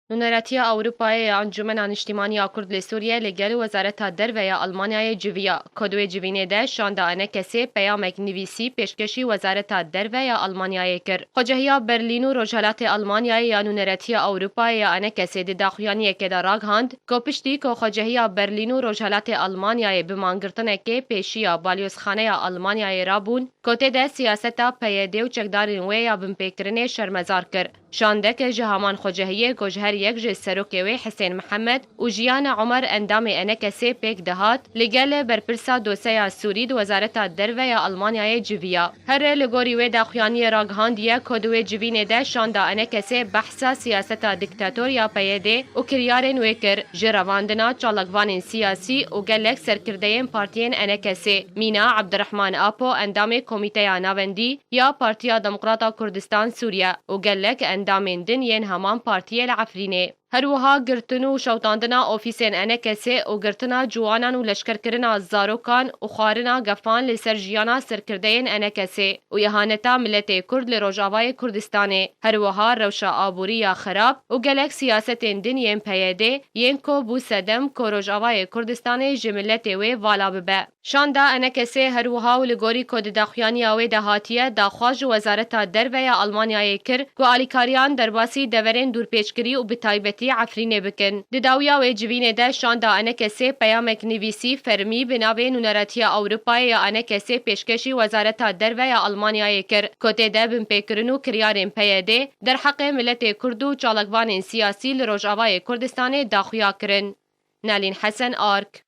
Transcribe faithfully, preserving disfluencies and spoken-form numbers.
Nûneretiya Ewropayê ya Encûmena Niştîmanî ya Kurd li Sûriyê li gel Wezareta Derve ya Almanyayê civiya. Ku di wê civînê de şanda ENKSê peyamek nivîsî pêşkêşî Wezareta Derve ya Almanyayê kir. Xwecehiya Berlîn û Rojhelatê Almanyayê ya Nûneretiya Ewropayê ya ENKSê di daxuyaniyekê de ragihand ku piştî ku Xwecehiya Berlîn û Rojhelatê Almanyayê bi mangirtinekê pêşiya balyozxaneya Almanyayê rabûn, ku tê de siyaseta PYD û çekdarên wê ya binpêkirinê şermezar kir. Şandeke ji heman xwecehiyê ku ji her yek ji serokê wê Hisên Mihemed û Jiyane Omer endamê ENKSê pêk dihat, li gel berpirsa dosyeya Sûrî di Wezareta Derve ya Almanyayê civiya. Here li gorî wê daxuyaniyê ragihandiye ku di wê civînê de şanda ENKSê behsa siyaseta diktator ya PYD û kiryarên wê kir, ji revandina çalakvanên siyasî û gelek serkirdeyên partiyên ENKSê, mîna Abdurrahman Apo endamê Komîteya Navendî ya Partiya Demokrata Kurdistan Sûriye û gelek endamên din yên heman partiyê li Efrînê. Her wiha girtin û şewitandina ofîsên ENKSê û girtina ciwanan û leşkerkirina zarokan û xwarina gefan li ser jiyana serkirdeyên ENKSê û îhaneta miletê Kurd li Rojavayê Kurdistanê. Her wiha rewşa aborî ya xerab û gelek siyasetên din yên PYD yên ku bû sedem ku Rojavayê Kurdistanê ji miletê wê vala bibe. Şanda ENKSê her wiha û li gorî ku di daxuyaniya wê de hatiye, daxwaz ji Wezareta Derve ya Almanyayê kir ku alîkariyan derbasî deverên dûrpêçkirî û bi taybetî Efrînê bikin. Di dawiya wê civînê de şanda ENKSê peyamek nivîsî fermî bi navê Nûneretiya Ewropayê ya ENKSê pêşkêşî Wezareta Derve ya Almanyayê kir ku tê de binpêkirin û kiryarên PYD derheqê miletê Kurd û çalakvanên siyasî li Rojavayê Kurdistanê daxuya kirin. Nalîn Hesen, ARK.